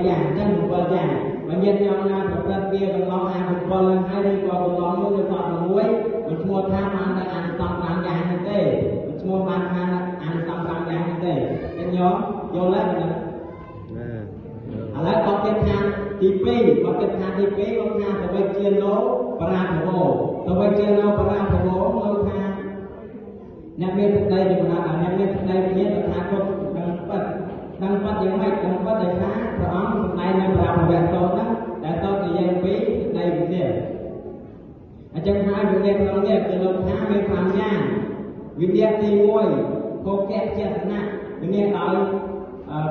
3យ៉ាងអញ្ចឹង7យ៉ាងបើញាតិញោមណាប្រព្រឹត្តវាកន្លងអា7នឹងហើយឬក៏កន្លងមួយឬក៏6មិនឈ្មោះថាបានតែអានិសង្ស5យ៉ាងនោះទេមិនឈ្មោះបានថាអានិសង្ស5យ៉ាងនោះទេញាតិញោមយល់ទេណាឥឡូវបទទៀតថាទី2បទទៀតថាទី2លោកថាសវិជាលោបរាភវោសវិជាលោបរាភវោលោកថាអ្នកមានសេចក្តីវិញ្ញាណអ្នកមានសេចក្តីវិញ្ញាណតថាគតដឹងពិតដឹងពិតយ៉ាងម៉េចដឹងពិតដោយថាព្រះអង្គសម្ដែងនៅបរាភវៈសូត្រហ្នឹងដែលសូត្រនិយាយពីសេចក្តីវិញ្ញាណអញ្ចឹងហើយវិញ្ញាណក្នុងនេះគឺលោកថាមាន5យ៉ាងវិញ្ញាណទី1ភោគៈចេតនៈវិញ្ញាណដោយ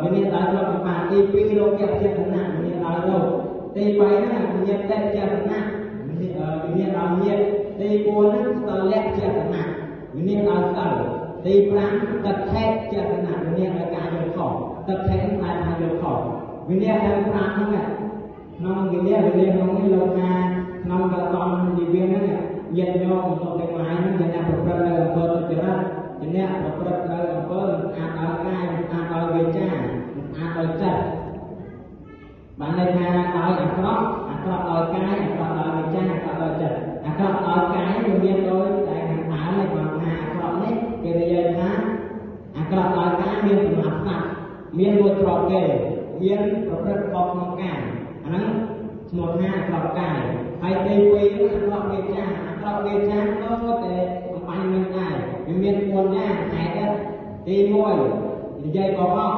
វិញ្ញាណដោយទ្រព្យសម្បត្តិទី2លោកៈចេតនៈវិញ្ញាណដោយលោកទី3ហ្នឹងវិញ្ញាណតេចេតនៈវិញ្ញាណដោយញាតិទី4ហ្នឹងសលៈចេតនៈវិញ្ញាណដោយសិលទី5តថេចេតនៈវិញ្ញាណដោយការយល់ខុសតថេប្រែថាយល់ខុសវិញ្ញាណទាំង5ហ្នឹងក្នុងវិញ្ញាណវិញ្ញាណក្នុងនេះលោកថាក្នុងកតំនិវានហ្នឹងញាតិញោមមនុស្សទាំងឡាយហ្នឹងជាអ្នកប្រព្រឹត្តនៅអំពើទុច្ចរិតជាអ្នកប្រព្រឹត្តនៅអំពើមិនស្អាតដោយកាយមិនស្អាតដោយវាចាមិនស្អាតដោយចិត្តបានន័យថាដោយអាក្រក់អាក្រក់ដោយកាយអាក្រក់ដោយវាចាអាក្រក់ដោយចិត្តអាក្រក់ដោយកាយវាមានដូចតែខាងដើមនេះគាត់ថាអាក្រក់នេះគេនិយាយថាអាក្រក់ដោយកាយមានសម្រាប់សត្វមានលួចទ្រព្យគេមានប្រព្រឹត្តខុសក្នុងកាយអាហ្នឹងឈ្មោះថាអាក្រក់កាយហើយទី2អាក្រក់វាចាអាក្រក់វាចាក៏តែអំបញ្ញនឹងដែរវាមាន4យ៉ាងហេតុទី1និយាយកុហក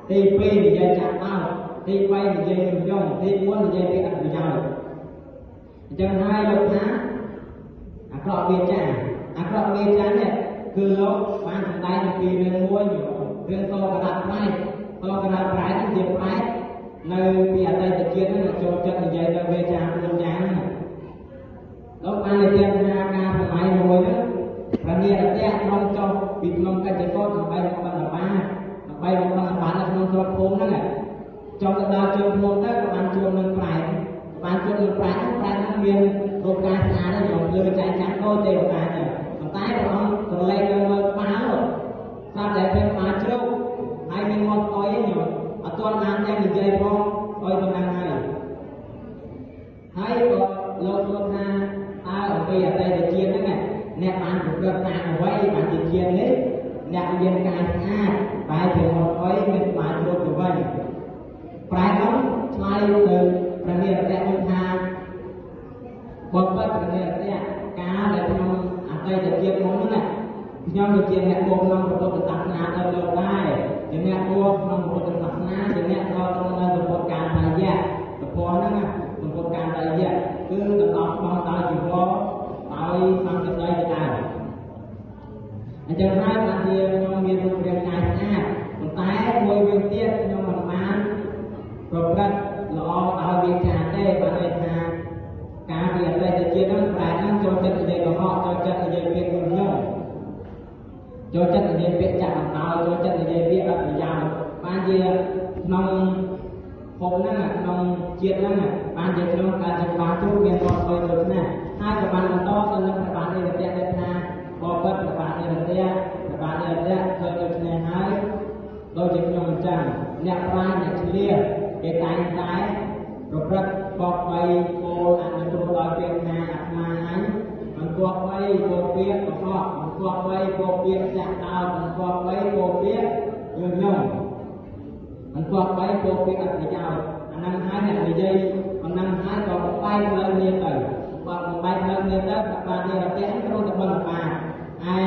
ទី2និយាយចាក់បោកទី3និយាយញុះញង់ទី4និយាយពីអត្ថប្រយោជន៍អញ្ចឹងហើយលោកថាអាក្រក់វាចាអាក្រក់វាចានេះគឺលោកបានសម្ដែងអំពីរឿងមួយរឿងតកដាប្រែតតកដាប្រែតជាប្រែតនៅពីអតីតជាតិហ្នឹងចូលចិត្តនិយាយនៅវាចា4យ៉ាងហ្នឹងលោកបាននិយាយថាការសម័យមួយហ្នឹងព្រះនារតៈក្នុងចុះពីភ្នំកច្ចកោដើម្បីមកបណ្ឌបាតដើម្បីមកបណ្ឌបាតនៅក្នុងស្រុកភូមិហ្នឹងចុះទៅដល់ជើងភ្នំទៅក៏បានជួបនឹងប្រែតបានជួបនឹងប្រែតហ្នឹងប្រែតហ្នឹងមានរូបកាយស្អាតហ្នឹងយកលើចែកចាក់ដូចទេវតាចឹងប៉ុន្តែព្រះអង្គក្រឡេកនៅមើលក្បាលស្រាប់តែឃើញក្បាលជ្រុកហើយមានមាត់ស្អុយហ្នឹងអត់ទាន់បានទាំងនិយាយផងអុយប៉ុណ្ណឹងហើយហើយក៏លោកសួរថាតើអំពីអតីតជាតិហ្នឹងអ្នកបានប្រព្រឹត្តតាមអ្វីបានជាជាតិនេះអ្នកមានកាយស្អាតបែរជាមាត់អុយមានក្បាលជ្រុកទៅវិញប្រែនោះឆ្លើយទៅព្រះនារតៈនោះថាបបិទ្ធព្រះនារតៈកាលដែលក្នុងអតីតជាតិមុននោះណាខ្ញុំក៏ជាអ្នកបួសក្នុងពុទ្ធសាសនាដល់លោកដែរជាអ្នកបួសក្នុងពុទ្ធសាសនាជាអ្នកតត្រង់នៅសម្ពុតការតាយៈពធហ្នឹងណាសម្ពុតការតាយៈគឺដណ្ដប់បងដោយជីវរដោយសង្កតីទៅដែរអញ្ចឹងហើយបានជាខ្ញុំមានរូបរាងកាយស្អាតប៉ុន្តែមួយវិញទៀតខ្ញុំមិនបានប្រព្រឹត្តល្អដោយវាចាទេបានន័យថាការពីអតីតជាតិហ្នឹងប្រែហ្នឹងចូលចិត្តនិយាយកុហកចូលចិត្តនិយាយពាក្យញុះញង់ចូលចិត្តនិយាយពាក្យចាក់បណ្ដោយចូលចិត្តនិយាយពាក្យអត់ប្រយោជន៍បានជាក្នុងភពហ្នឹងក្នុងជាតិហ្នឹងបានជាក្នុងការចង្វាជួបមានមាត់ស្អុយដូចនេះហើយក៏បានបន្តទៅនឹងព្រះបាទនិរតៈដែលថាបបិទ្ធព្រះបាទនិរតៈព្រះបាទនិរតៈឃើញដូច្នេះហើយដូចជាខ្ញុំអញ្ចឹងអ្នកប្រាជ្ញអ្នកឆ្លៀសគេតែងតែប្រព្រឹត្តបបបីពោលអនុគ្រោះដោយពាក្យថាអាត្មាអញមិនគប្បីពោលពាក្យកុហកមិនគប្បីពោលពាក្យចាក់ដោតមិនគប្បីពោលពាក្យញុះញង់មិនគប្បីពោលពាក្យអត់ប្រយោជន៍អាហ្នឹងហើយអ្នកនិយាយប៉ុណ្ណឹងហើយក៏បំបែកផ្លូវគ្នាទៅបើបំបែកផ្លូវគ្នាទៅព្រះបាទនិរតៈគ្រូតែបណ្ឌបាតឯ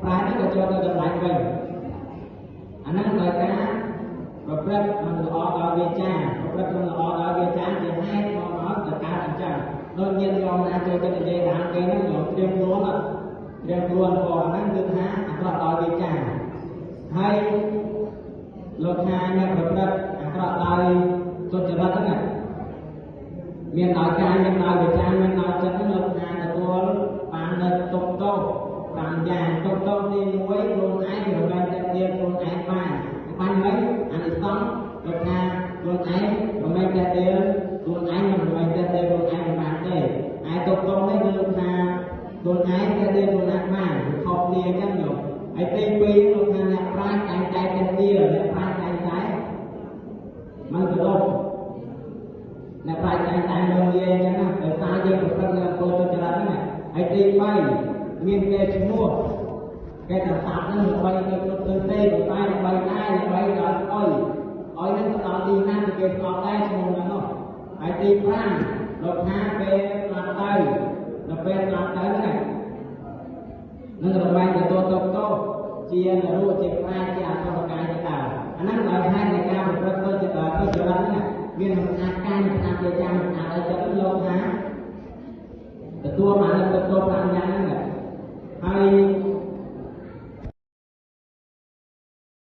ប្រែនេះក៏ចូលទៅកន្លែងវិញអាហ្នឹងដោយការប្រព្រឹត្តមិនល្អដោយវាចាប្រព្រឹត្តមិនល្អដោយវាចាជាហេតុមកមកទៅកើតអញ្ចឹងដូចញាតិញោមណាចូលទៅនិយាយដើមគេហ្នឹងញោមត្រៀមខ្លួនត្រៀមខ្លួនផងហ្នឹងគឺថាអាក្រក់ដោយវាចាហើយលោកថាអ្នកប្រព្រឹត្តអាក្រក់ដោយទុច្ចរិតហ្នឹងមានដោយកាយមានដោយវាចាមានដោយចិត្តហ្នឹងលោកថាទទួលបាននៅទុកទោស5យ៉ាងទុកទោសទី1ខ្លួនឯងរមែងតែទៀតខ្លួនឯងបានបានមិនអានិសង្សលោកថាខ្លួនឯងរមែងតែទៀតខ្លួនឯងមិនរមែងតែទៀតខ្លួនឯងមិនបានទេឯទុកទោសនេះគឺលោកថាខ្លួនឯងតែទៀតខ្លួនឯងបានខុសគ្នាអញ្ចឹងញោមហើយទី2លោកថាអ្នកប្រាជ្ញតែងតែទៀតអ្នកប្រាជ្ញតែងតែ មិនគោរពអ្នកប្រាជ្ញតែងតែមើលងាយអញ្ចឹងណា ដោយសារយើងប្រព្រឹត្តនៅអំពើទុច្ចរិតហ្នឹង។ ហើយទី3 មានគេឈ្មោះគេតែស្ដាប់ហ្នឹងល្បីនៅគ្រប់ទិសទេ ប៉ុន្តែល្បីដែរ ល្បីដល់អុយអុយហ្នឹងទៅដល់ទីណាក៏គេស្គាល់ដែរឈ្មោះហ្នឹងនោះ។ ហើយទី5 លោកថាពេលស្លាប់ទៅ ដល់ពេលស្លាប់ទៅហ្នឹងនឹងរមែងទទួលទុកទោសជានរក ជាប្រែ ជាអសុរកាយជាដើម។ អាហ្នឹងដោយហេតុនៃការប្រព្រឹត្តទុច្ចរិត ទុច្ចរិតហ្នឹងមានមិនស្អាតកាយ មិនស្អាតវាចា មិនស្អាតអីចឹង លោកថាទទួលបានទទួល5យ៉ាងហ្នឹង។ ហើយ